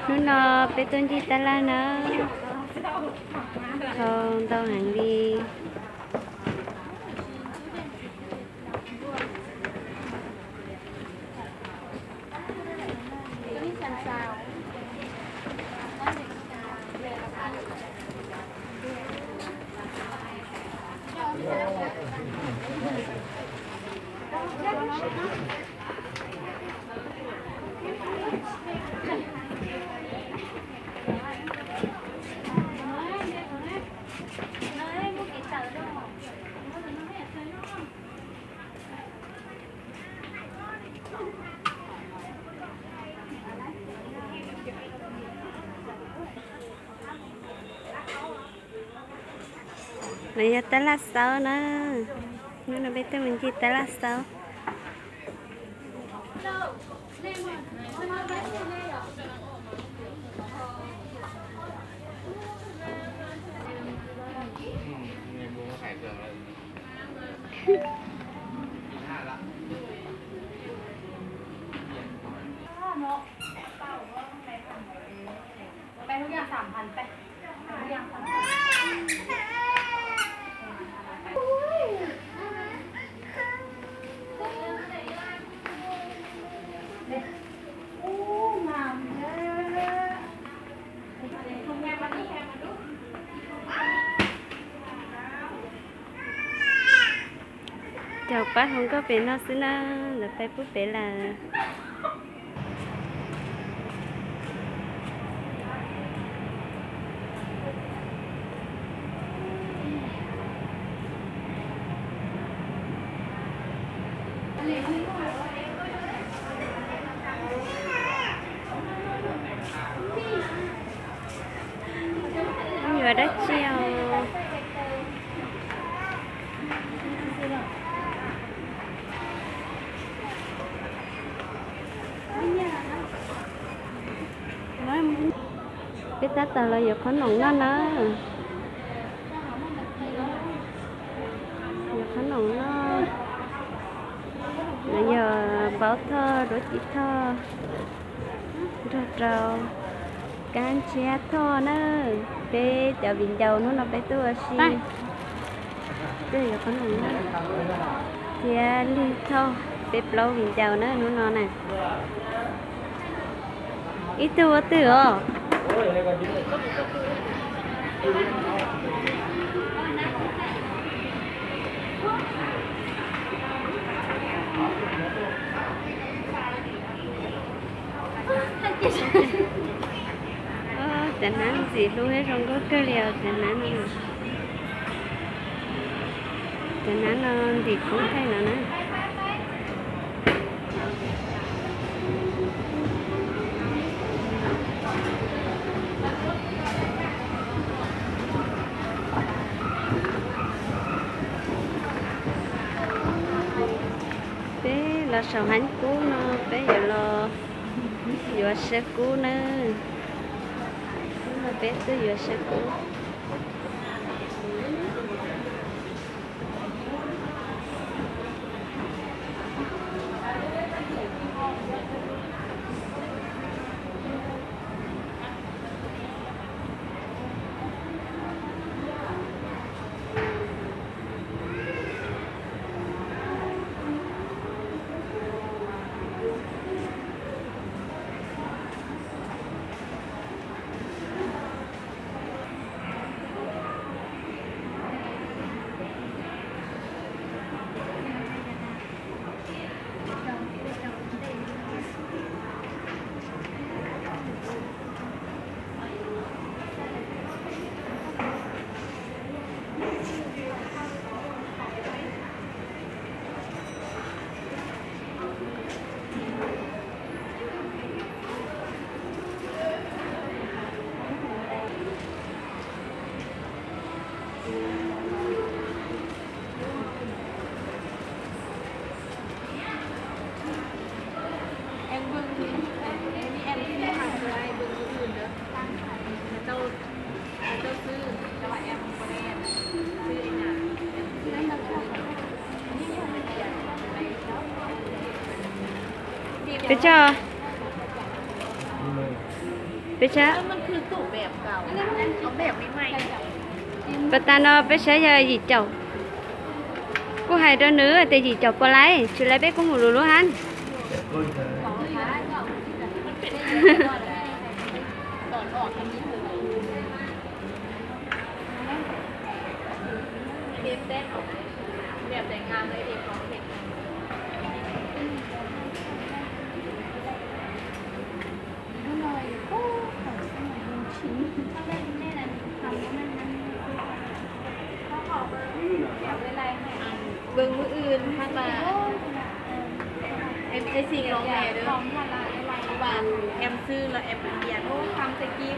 Hnub no peb tuaj ncig tab laj na, dhau ntau heev li. No yog tab laj xaub na, hnub no peb tuaj mus ncig tab laj xaub. Caum pab hluas nkauj pem no xwb na, lawv pais pub pem lawm. Yuav dab tsi os? Peb tab tom los yuav qhob noom noj na. Yuav qhob noom noj. No yog npaub thoj, duab ci thoj, nrog rau kab ntshiab thoj na. Peb cov viv ncaus hnub no peb tuaj ua si. Tuaj yuav qhob noom noj thiab lig thoj, peb plaub viv ncaus na hnub no na. Ib tug ua twg os? Cov hnab ntxim hlub thiab zoo nkauj kawg li os cov hnab no. Cov hnab no ntim kub thaij no na. Peb los saum heev kub no, peb yuav los yuav saw kub nawb. Hnub no peb tuaj yuav saw kub. Peb tsog. Peb saib, pas tas no peb saib yog yim caum. Kuv hais rau nws tias yim caum puas laib, tsis laib peb kuj mus lus lub hab. Nplooj mwb ws hab tas, em xij loo ne, ua em xwb los em pais tias lub kham txaj kib